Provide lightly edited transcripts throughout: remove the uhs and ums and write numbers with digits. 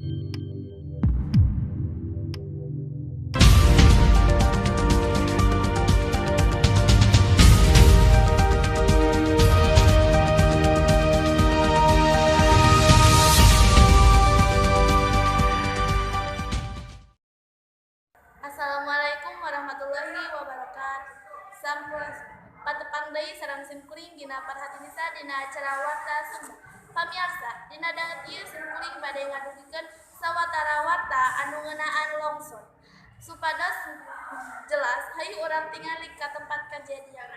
Assalamualaikum warahmatullahi wabarakatuh. Sampurasun. Patepang deui sareng simkuring Gina Parhatinisa dina acara Warta Sunda. Pamiarsa, dina danget ieu simkuring bade ngadugikeun sawatara warta anu ngeunaan longsor. Supados jelas, hayu urang tingali ka tempat kajadian.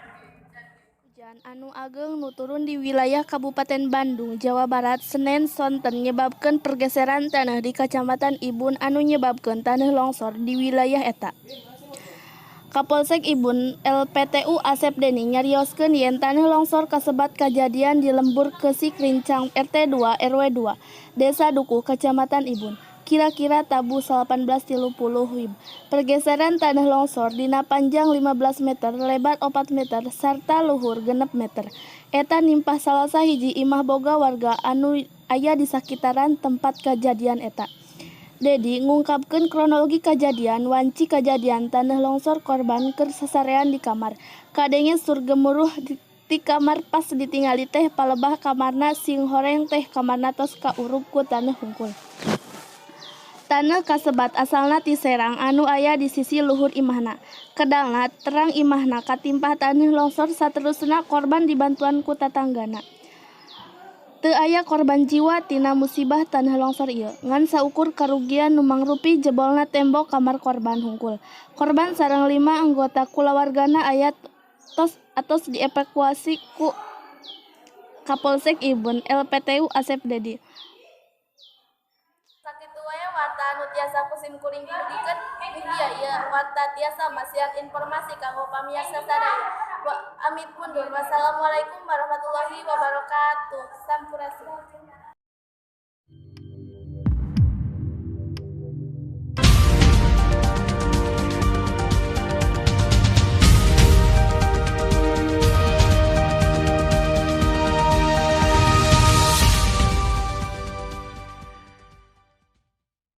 Hujan anu ageng nu turun di wilayah Kabupaten Bandung, Jawa Barat, Senen sonten nyebabkeun pergeseran taneuh di Kacamatan Ibun anu nyebabkeun taneuh longsor di wilayah eta. Kapolsek Ibun LPTU Asep Deni nyarioskeun yen taneuh longsor kasebat kajadian di Lembur Keusik Rincang RT 2 RW 2, Desa Dukuh, Kacamatan Ibun. Kira-kira tabuh 18.30 WIB. Pergeseran tanah longsor dina panjang 15 meter, lebar 4 meter, sarta luhur 6 meter. Eta nimpah salah sahiji imah boga warga anu aya di sakitaran tempat kajadian eta. Dedi ngungkapkeun kronologi kajadian wanci kajadian tanah longsor korban keur sasarean di kamar. Kadenge sur gemuruh di kamar, pas ditingali teh palebah kamarna singhoreng teh kamarna tos kaurug ku taneuh hungkul. Taneuh kasebat asalna ti serang anu aya di sisi luhur imahna. Kedalna, terang imahna katimpah taneuh longsor, saterusna korban dibantuan ku tatanggana. Teu aya korban jiwa tina musibah tanah longsor ieu, ngan saukur karugian nu mangrupi jebolna tembok kamar korban hungkul. Korban sareng lima anggota kulawargana aya tos atos dievakuasi ku Kapolsek Ibun LPTU Asep Dedi. Sakitu wae warta anu tiasa ku simkuring didugikeun. Mugia ieu warta tiasa masihan informasi kanggo pamiarsa sadaya. Amit mundur. Wassalamualaikum warahmatullahi wabarakatuh. Sampurasun.